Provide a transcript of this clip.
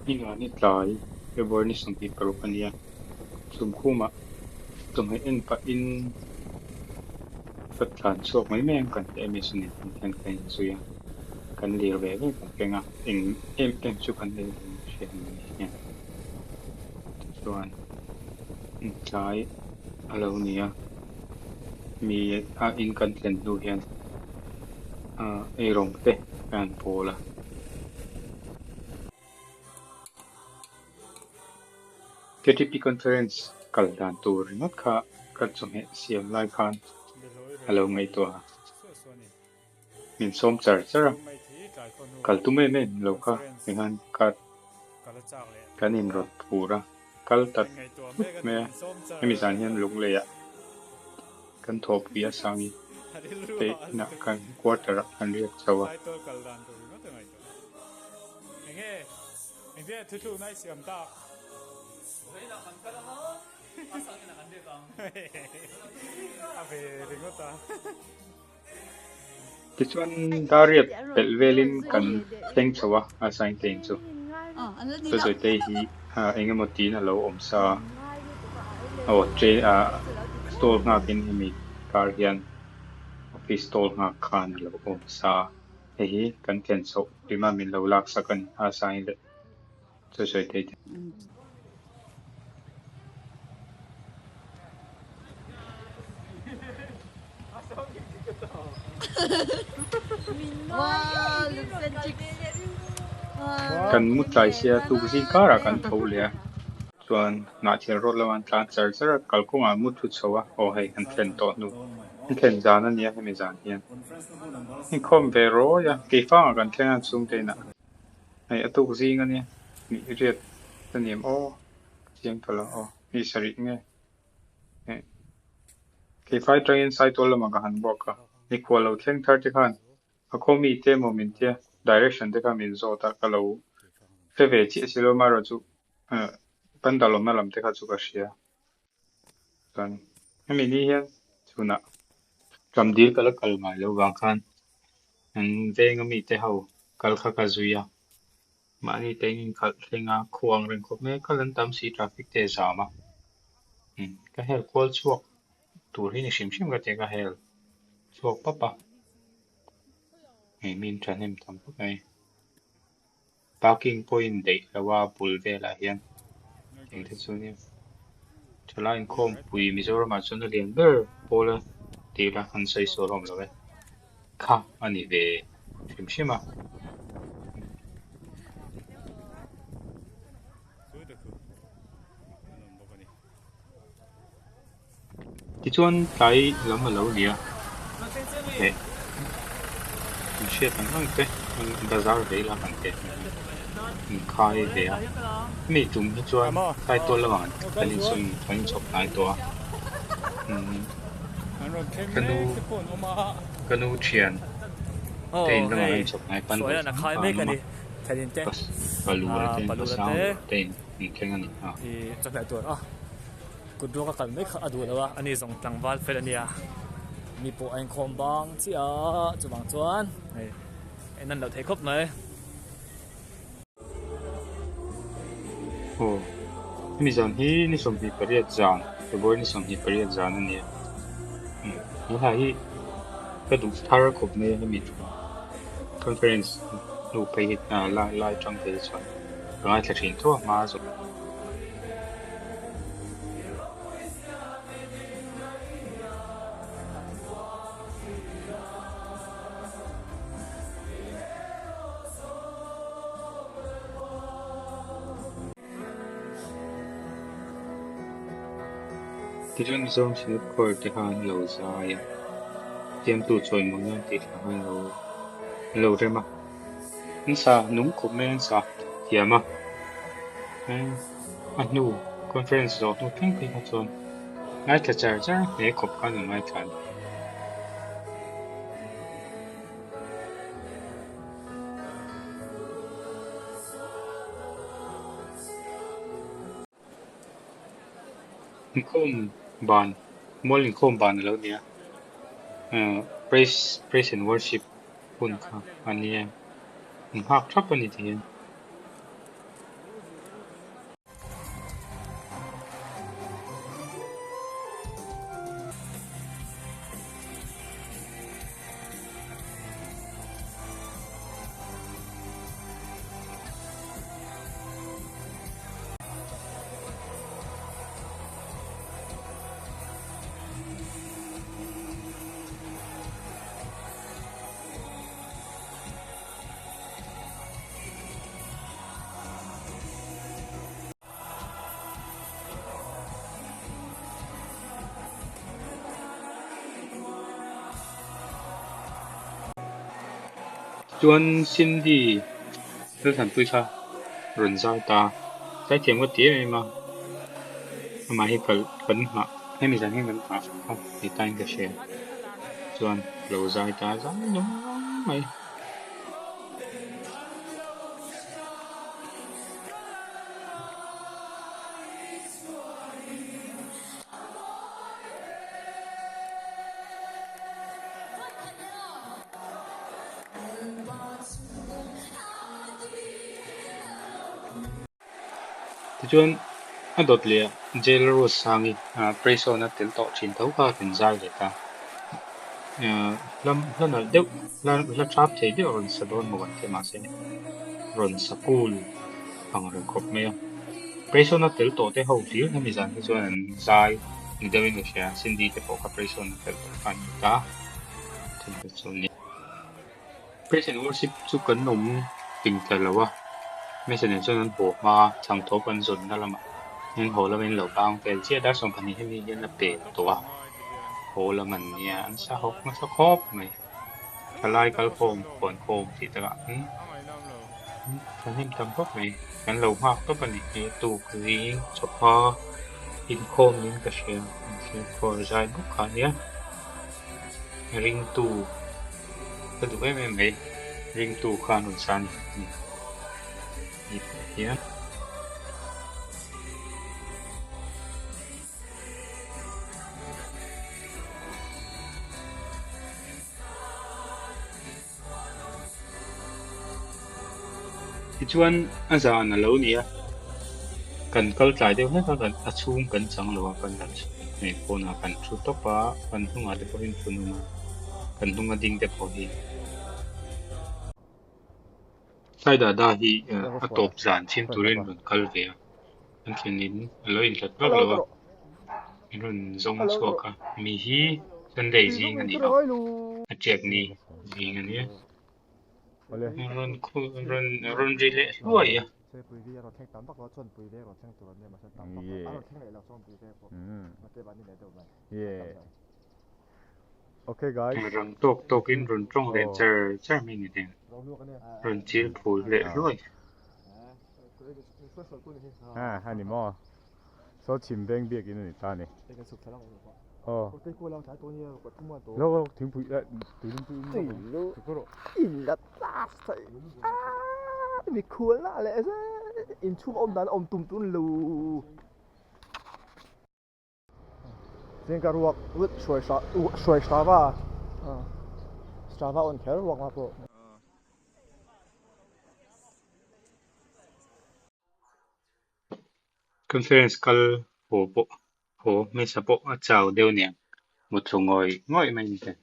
Ninga ni tlai February ni 26 a nia. Chhumkhumah chawhmeh en pahin ka tlan chhuak mai mai ang kan ti em nen hian kan inzui a, kan lir ve ve kan keng a, eng em em chu kan nei lo in ka hria ang ni hian. Tichuan tlai a lo ni a, mi a in kan thlen hnu hian eirawng te kan han pawl a. KTP Conference kal dan tur ringawt kha ka chawhmeh siam lai khan a lo ngaihtuah a, min sawm char char a, kal tum em em lo kha enghan ka kan inrawt phur a, kal ta thut mai a, hemi zan hian Lungleiah kan thawhpui a Sangi te inah kan quarter ah kan riak chho a. Enge engtia thuthlukna i siam tak? Vawiinah kan kal anga a sangin kan riak ang. A ve ringawt a. Tichuan Dariat pelh velin kan thleng chho a, a Saingtein chu. Sawisawi hi eng emaw tiin a lo awm sa a, aw train ah stall nghakin hemi kar hian office stall nghak khan a lo awm sa a. Hei hi kan thlen chhoh hlima min lo lak sak a ni a Sain leh sawi sawi thei te. Kan mu tlai sia tuk zing karah kan tho leh a chuan hnahthel rawt lamah an tlan char char a kalkawngah mu thu chho a aw hei kan thlen tawh hnu an thlen zan a nia hemi zan hian. Inkhawm ve rawi a, keifangah kan thleng a chhungte inah hei a tuk zing a nia, nih riat a ni em aw ka chiang ta lo aw, hei sarih nge hei keifai atangin Saitual lamah ka han buak a, mikhual lo thleng thar te khan a khaw mi te emaw min tia direction te kha min zawt a ka lo hre ve chiah si lo amaherawhchu pandal awmna lam te kha chu ka hria. Chuan hemi ni hian chhunah Ramdil ka la kal ngai loh vang khan an venga mite ho kal kha ka zui a, mahni te in inkhalh thleng a, khua ang reng khawp mai a, kal an tam si traffic te a zam a, ka hel kual chhuak tur hi ni hrim hrim ka ti a, ka hel chhuak pap a, hei mi in thahnem tam khawp mai. Parking pawhin daih lo a bul velah hian eng te chu nia thalai inkhawmpui Mizoramah chuan a lian ber pawl a tih la an sawi sual awm lo e kha a ni ve hrim hrim a. Tichuan tlai lam a lo ni a, heh an hriat ang ang te bazar vei la kan teh ang hian an khai ve a, hemi tum hi chuan Saitual lamah kan insawm kan inchhawp hnai tawh a, umm ka nu ka nu thian te in lamah kan inchhawp hnai pan deuh hrang kha an awm a, Palura te Pasang te in thleng a ni a. Kut ruak a kal mai kha a duh lo a, ani zawng tlangval fel a nia, mi pawh a inkhawm bang chiah a, chuvang chuan hei en an loh thei khawp mai. Aw, hemi zan hi ni 28 zan, February ni 28 zan a nia, he hla hi ka duh thar khawp mai a hemi conference hnu phei hi lai tang phei hi chuan ka ngaithla thin tho a hma zawk. Tichuan Mizoram Synod Choir te kha an lo zai a, siamtu chawimawi nan tih thla kha an lo rem a. An sa nung khawp mai an sa thiam a, a hnu conference zawh hnu thleng phei kha chuan ngaithla char char hle khawp khan an ngaithla a ni. Inkhawm ban mual inkhawm ban a lo ni a praise praise and worship hun kha a nia an nghak thap a ni ti hian. Chuan Cindy Lalthanpui kha rawn zai ta a, zaithiam ka ti em em a, amah hi kal kan nghah hemi zan hian kan nghah kha ni tain ka hria chuan lo zai ta a zai nung mai. Tichuan a dawt leh ah Jail Rose Sangi Praysawn a tel tawh thin tho kha a rawn zai leh ta. Hla hla nalh deuh hla hla thap thei deuh a rawn sa dawn maw kan ti mahse rawn sa cool ang reng khawp mai a. Praysawn a tel tawh te ho hlir hemi zan hi chuan an zai ni deuhin ka hria Cindy te pawh kha Praysawn a tel tawh kha an ni ta. Praise and worship chu kan awm ting ta lo a, hmeichhe nen chuan an haw hma a, chhangthawp an zawnna lamah an haw lamin lo bang vel chiah dar 12 hemi hian a pel tawh a, haw lam an nia an sa hawk nasa khawp mai, thalai kalkhawm khuankhawm tih takah thahnem tam khawp mai kan lo nghak tawp a ni hi tuk zing chawhma inkhawm niin ka hria inkhawm zai bawk kha a nia. Ringtu ka duh em em mai ringtu khan rawn sa a ni ni pawh hian. Tichuan a zan a lo ni a, kan kal tlai deuh hlek a, kan a chhung kan chang lo a, kan han hmeh pawnah kan thu tawp a, kan hnungah te pawhin thun awm a, kan hnunga ding te pawh hi. Sai dada hi a tawp zan chhim turin rawn kal ve a, kan thlen in a lo inhlat vak lo a, min rawn zawng chhuak a, mi hi Sunday zing a ni lo, a tiak ni zing a nia. Rawn rawn rawn ri leh hluai a. Rang tawk tawkin rawn tawng leh char char mai ni nen rawn chil phul leh hluai. Conference kal haw pawh haw hmasa pawh a chau deuh aniang mutthlu ngawih ngawih mai ni nen.